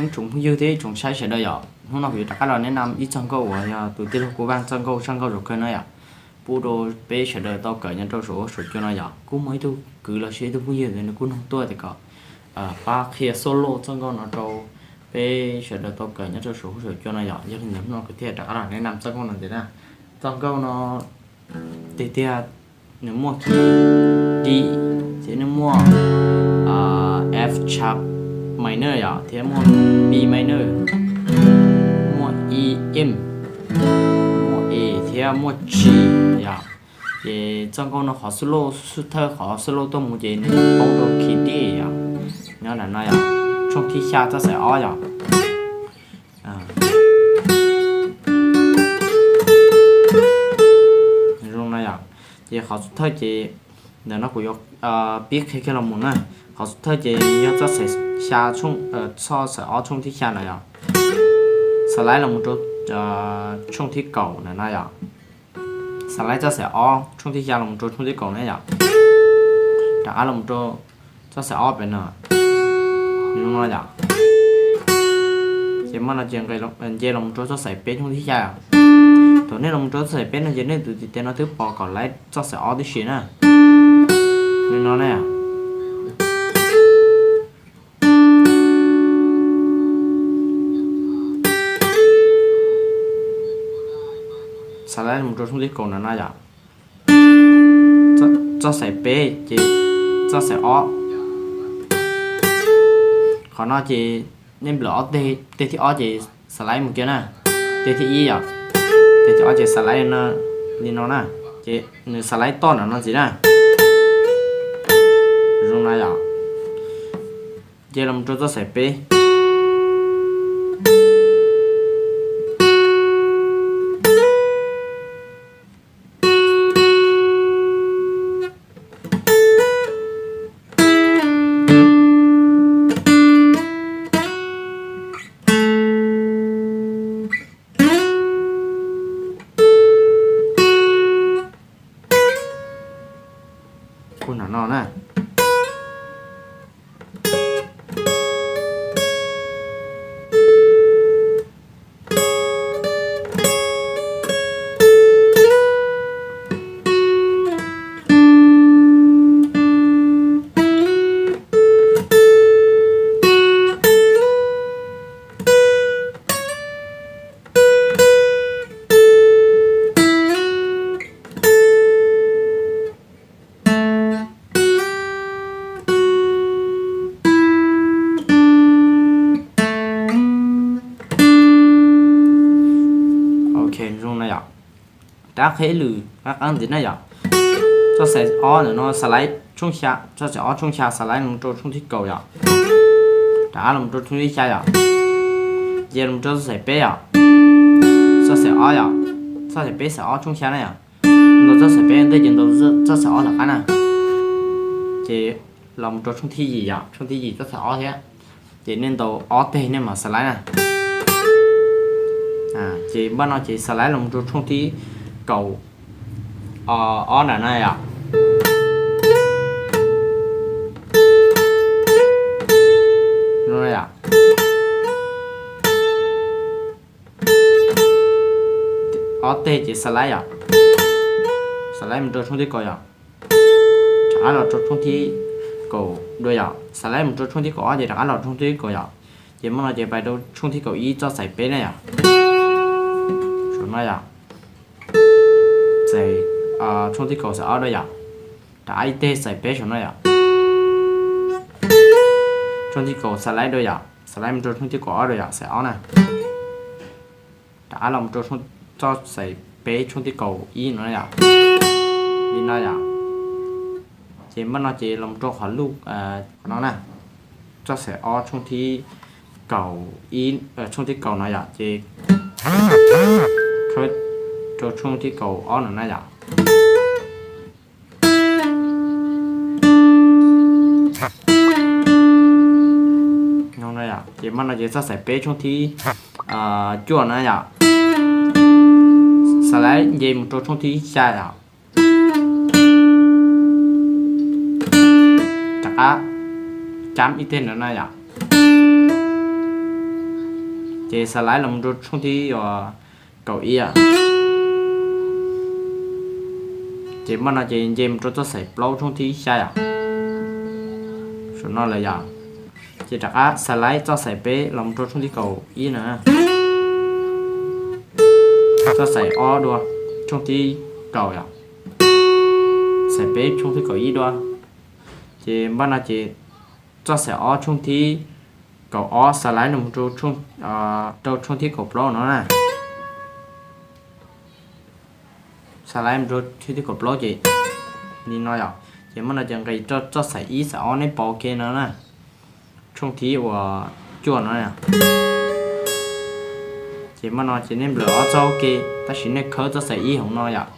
Tsoom phooj ywg thiab tsoom saib sawv daws yom, hnub no kuv yuav rov qab los neb nam ib txoj nkauj uas yog tus tij laug Kub Vaj txoj nkauj, txoj nkauj zoo kawg no yom, pub rau peb sawv daws tau kawm nyob rau saum huab saum cua no yom. Kuj muaj ib tug kwv los sis ib tug phooj ywg ntawd nws kuj nug tuaj tias kom pab qhia solo txoj nkauj no rau peb sawv daws tau kawm nyob rau saum huab saum cua no yom. Yog li ntawd hnub no kuv thiaj rov qab los neb nam txoj nkauj no ntxiv na. Txoj nkauj no tiag tiag nws muaj key D, thiab nws muaj F sharp minor yom, thiab muaj B minor, muaj E, M, muaj A thiab muaj G yom. Ces txoj nkauj no qhov solo, xub thawj qhov solo tuaj mus ces nws poob rau key D yom, nyob ntawm no yom, tshooj thib xya txoj xaim ob yom. Zoo no yom. Ces qhov xub thawj ces ntawm no kuv yuav pib qhia kiag los mus na. Qhov xub thawj ces yog txoj xaim xya, txoj xaim ob tshooj thib xya na yom, xas laib los mus rau tshooj thib kaum ntawm no yom. Xas laib txoj xaim ob tshooj thib xya los mus rau tshooj thib kaum na yom. Rov qab los mus rau txoj xaim ob pem no, zoo no yom. Ces muaj no ces nce los mus rau txoj xaim peb tshooj thib xya yom. Thaum nej los mus rau txoj xaim peb no ces nej tus tiv tes no twb pos kom laib txoj xaim ob tib si na. Li no ne. Xas laib mus rau tshooj thib kaum no no yom. Txoj xaim peb ces txoj xaim ob. Qhov no ces nej nplawm ob teg, teg thib ob ces xas laib mus kiag na. Teg thib ib yom, teg thib ob ces xas laib li no na. Ces nws xas laib toj ntawm no ntxiv na. Zoo no yom. Nce los rau txoj xaim peb. Kuv no no na. Ok, zoo na yom. Rov qab qhia ib lwm qab qab ntxiv na yom. Txoj xaim ob ntawm no xas laib tshooj xya, txoj xaim ob tshooj xya xas laib los rau tshooj thib kaum yom. Rov qab los rau tshooj thib xya yom. Nce los rau txoj xaim peb yom. Txoj xaim ob yom. Txoj xaim peb xaim ob tshooj xya na yom. Ntaus txoj xaim peb ntej ces ntaus txoj xaim ob tom qab na. Ces los mus rau tshooj thib yim yom, tshooj thib yim txoj xaim ob thiab. Ces nej ntaus ob teg nej mam xas laib na. Ces npaj no ces xas laib los mus rau tshooj thib kaum ob ntawm no yom. Ob teg ces xas laib yom. Xas laib mus rau tshooj thib kaum yom. Rov qab los rau tshooj thib kaum dua yom. Xas laib mus rau tshooj thib kaum ob ces rov qab los tshooj thib kaum yom. Ces npaj no ces pais rau tshooj thib kaum ib txoj xaim peb na yom. Saum no yom. Xaim, tshooj thib kaum xaim ob dua yom. Rov qab ib teg xaim peb saum no yom. Tshooj thib kaum xas laib dua yom, xas laib mus rau tshooj thib kaum ob dua yom, xaim ob na. Rov qab los mus rau txoj xaim peb tshooj thib kaum ib no yom. Li no yom. Ces npaj no ces los mus rau qhov luj, qhov no na. Txoj xaim ob tshooj thib kaum ib, tshooj thib kaum no yom, ces khawb rau tshooj thib kaum ob no na yom. Ces npaj no ces txoj xaim peb tshooj thib cuaj na yom. Xas laib nce mus rau tshooj thib xya yom. Rov qab cab ib teg no na yom. Ces xas laiv los mus rau tshooj thib uas kaum ib. Ces npaj no ces nce mus rau txoj xaim plaub tshooj thib xya yom. Saum no lawm yom. Ces rov qab xas laiv txoj xaim peb los mus rau tshooj thib kaum ib na. Txoj xaim ob dua, tshooj thib kaum yom. Xaim peb tshooj thib kaum ib dua. Ces npaj no ces txoj xaim ob tshooj thib kaum ob xas laiv los mus rau, rau tshooj thib kaum plaub no na. Xas laiv mus rau tshooj thib kaum plaub ces li no yom. Ces npaj no ces nqis rau txoj xaim ib xaim ob neb pom ke no na. Tshooj thib uas cuaj no. Ces npaj no ces nej nplawm ob txoj ke, tab sis nej khawb txoj xaim ib hauv no yom.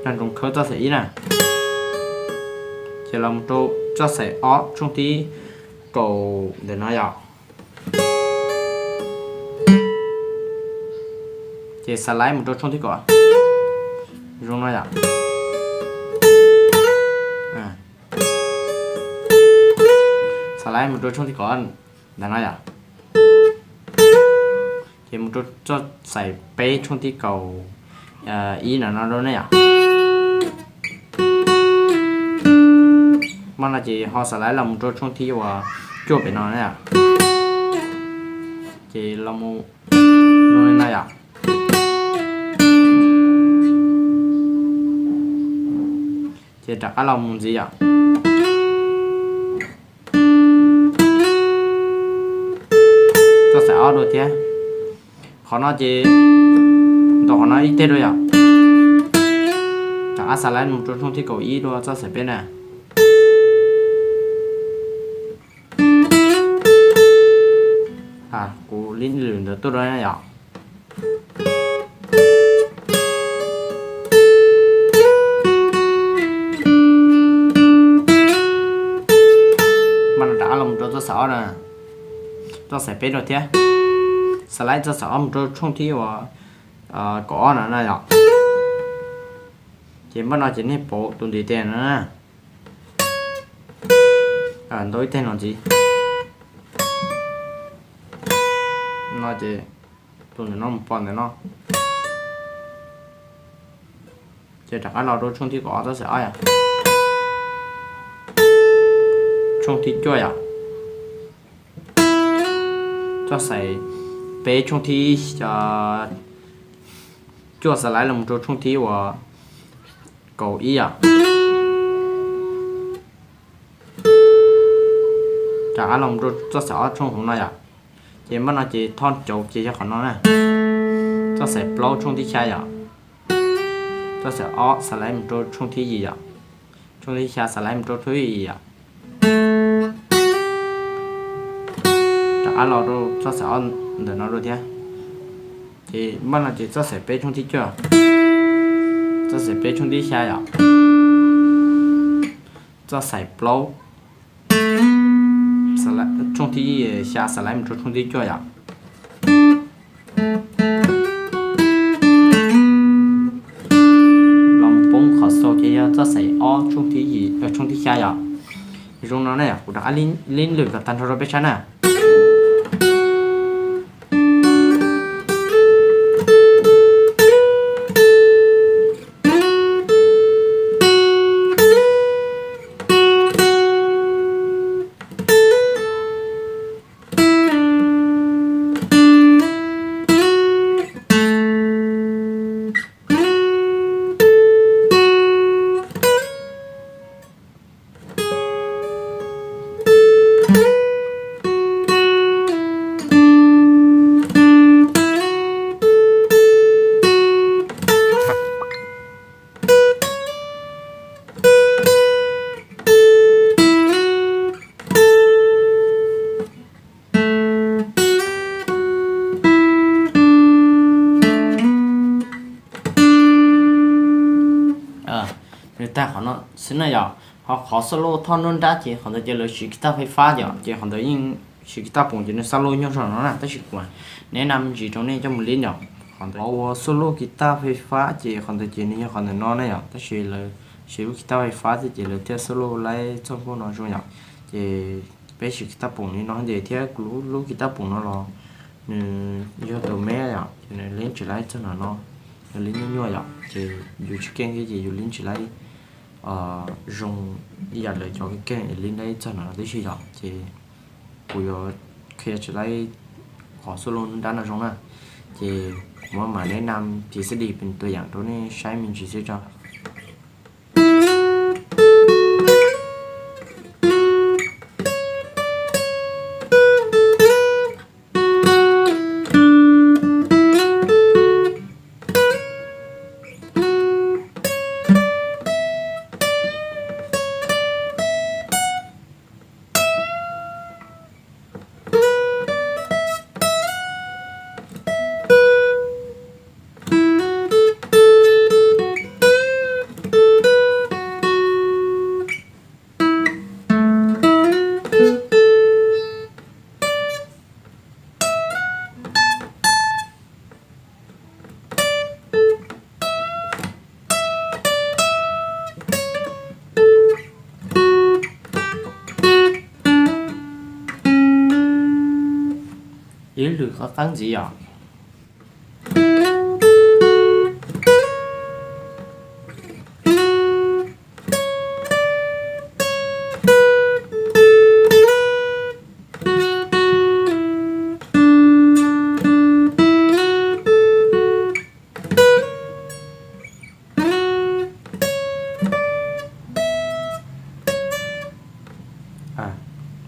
Nco ntsoov khawb txoj xaim ib na. Ces los mus rau txoj xaim ob tshooj thib kaum ntawm no yom. Ces xas laiv mus rau tshooj thib kaum, zoo no yom. Xas laiv mus rau tshooj thib kaum ntawm no yom. Ces mus rau txoj xaim peb tshooj thib kaum ib no no rau nej yom. Npaj no ces ho xas laiv los mus rau tshooj thib uas cuaj pem no na yom. Ces los mus zoo li no yom. Ces rov qab los mus ntxiv yom. Txoj xaim ob dua thiab. Qhov no ces ntaus qhov no ib teg dua yom. Rov qab xas laiv mus rau tshooj thib kaum ib dua txoj xaim peb na. Kuv li lwm ntawd tuaj dua yom. Npaj no rov qab los mus rau txoj xaim ob na, txoj xaim peb dua thiab. Xas laiv txoj xaim ob mus rau tshooj thib uas kaum ob no na yom. Ces npaj no ces nej pauv tus ntiv tes no na, ntau ib teg no ntxiv. No ces tus ntawm no mus pom ntawm no. Ces rov qab los rau tshooj thib kaum ob txoj xaim ob yom. Tshooj thib cuaj yom. Txoj xaim peb tshooj thib cuaj xas laiv los rau tshooj thib uas kaum ib yom. Rov qab los rau txoj xaim ob tshooj hauv no yom. Ces npaj no ces thoj cauv ces yog qhov no na. Txoj xaim plaub tshooj thib xya yom. Txoj xaim ob xas laiv mus rau tshooj thib yim yom. Tshooj thib xya xas laiv mus rau tshooj thib yim yom. Rov qab los rau txoj xaim ob ntawm no dua thiab. Ces npaj no ces txoj xaim peb tshooj thib cuaj, txoj xaim peb tshooj thib xya yom. Txoj xaim plaub tshooj thib xya xas laiv mus rau tshooj thib cuaj yom. Los poob qhov xaus ces yog txoj xaim ob tshooj thib xya yom. Zoo no ne, kuv rov qab li lwm kom tag nrho rau peb saib na. Nws tag qhov no xwb na yom. Ho qhov xab lauj thoj nruab nrab ces qhov ntawd ces lawv siv kiv taj fais fab yom, ces qhov ntawd yeej siv kiv taj poom ces nws xab lauj nyob zog no na, tab sis kuv neb na ntsis rau nej coj mus lib yom. Qhov ua solo kitaj fais fab ces qhov ntawd ces nws yog qhov ntawm no ne yom, tab sis lawv siv lub kitaj fais fab thiab ces lawv thiaj solo laib txoj nkauj no zoo yom. Ces peb siv kitaj poom li no ces thiab lub kitaj poom no los nws yog tus me yom, ces nws leeb tsis laib txog no no, nws leeb nyuaj nyuaj yom, ces yus tsis keej thiab ces yus leeb tsis laib zoo ib yam lawv cov keej keej leeb laib txog no no tib si yom. Ces kuv yuav qhia tsis laib qhov solo nruab nrab no zoo na, ces kuv mam neb nam piv xab dis pem tus yam rau nej saib me ntsis xwb tso. Ib lwm qab qab ntxiv yom.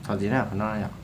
Thov tiv na qhov no yom.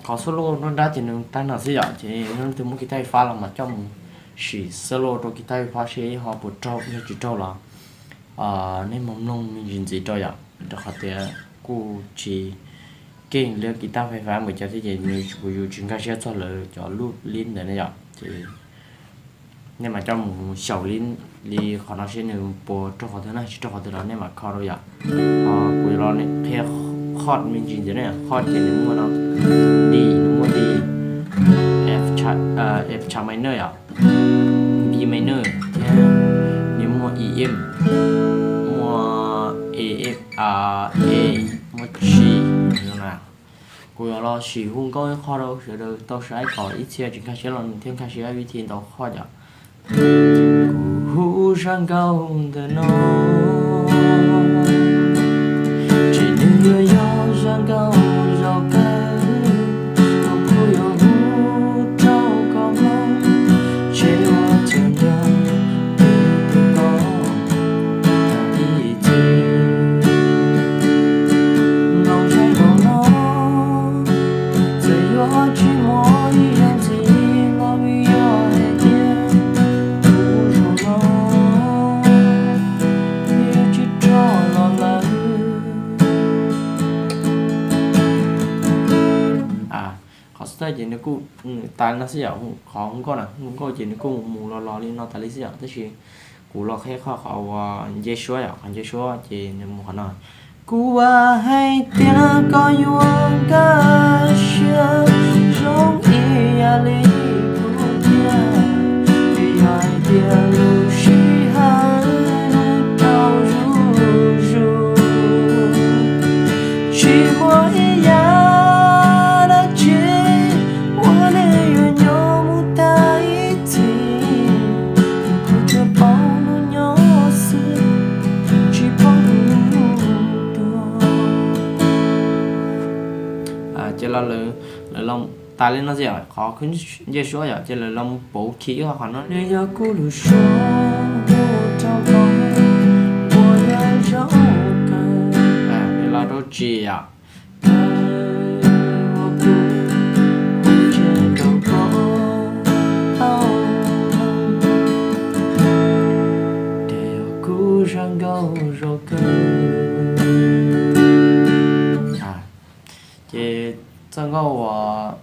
Qhov xub lub nruab nrab ces nws tag no xwb yom, ces yog leej twg muaj kitab fais fab los mas coj mus sim xub lub rau kitab fais fab seb ho puas raug yog tsis raug los nej mus mloog me ntsis ntxiv rau yom, rau qhov tias kuj tsis keej li kitab fais fab npaum cas thiab ces nws kuj yus tsis nkag siab txog lawv cov lub lib ntawd ne yom, ces nej mas coj mus xyaum li, li qhov no seb nws puas raug qhov twg na, tsis raug qhov twg los nej mam kho rau yom. Kuv los qhia chord me ntsis ntxiv ne, chord ces nws muaj no, D, nws muaj D, F sharp minor yom, B minor thiab nws muaj E M, muaj A, A, muaj G no na. Kuv yuav los sim hu nkauj ib qho rau sawv daws tau saib kom ib txhia tsis nkag siab los nws thiaj nkag siab ib vib thi ntau qhov yom. Kuv hu zaj nkauj ntawm no, ces nws yuav yog zaj nkauj zaum kawg, kuv kuj yuav hu rau koj mloog, ces ua txhua ncaug tus koj ib txhis mloog zaj nkauj no, txawm yuav tsis muaj ib zaug ntxiv los vim yog hais tias kuv zoo no, nws tsis raug los lawm. Qhov xub thawj ces nws kuj tas li no xwb yom, qhov hu nkauj na, hu nkauj ces nws kuj mus los los li no tas li xwb yom, tab sis kuv los qhia qhov qhov uas nce suab yom, qhov nce suab ces nws mus qhov no. Kuv vam hais tias koj yuav nkag siab zoo ib yam li kuv thiab, vim yog hais tias lub sij hawm tau zuj zus, tsis muaj ib yam dab tsi uas nej yuav nyob mus tag ib txhis, kuv tsuas paub hnub nyoog xwb, tsis paub hnub tuag. Ces los lawv, lawv los tas li no xwb yom, qhov nce suab yom, ces lawv los pauv key ib qho qhov no, nws yog kuv lub suab hu rau Tsis yom. Kawg uas kuv hu tseg rau koj, ces yog kuv zaj nkauj zoo kawg. Ces txoj nkauj uas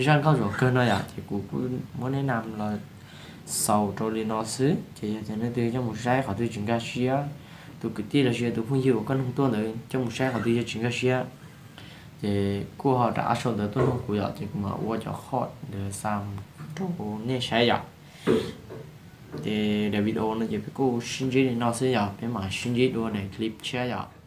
zaj nkauj zoo kawg no yom, ces kuv kuj muab neb nam los xaus rau li no xwb. Ces yog tias nej twg coj mus saib qhov twg tsis nkag siab, tus kwv tij los sis tus phooj ywg uas koj nug tuaj ntawd coj mus saib qhov twg yog tsis nkag siab, ces kuj ho rov qab sau ntawv tuaj nug kuv yom, ces kuv mam ua cov qhov ntawd xa rau nej saib yom. Ces daim video no ces peb kuj sib ntsib li no xwb yom, peb mam sib ntsib dua daim clip tshiab yom.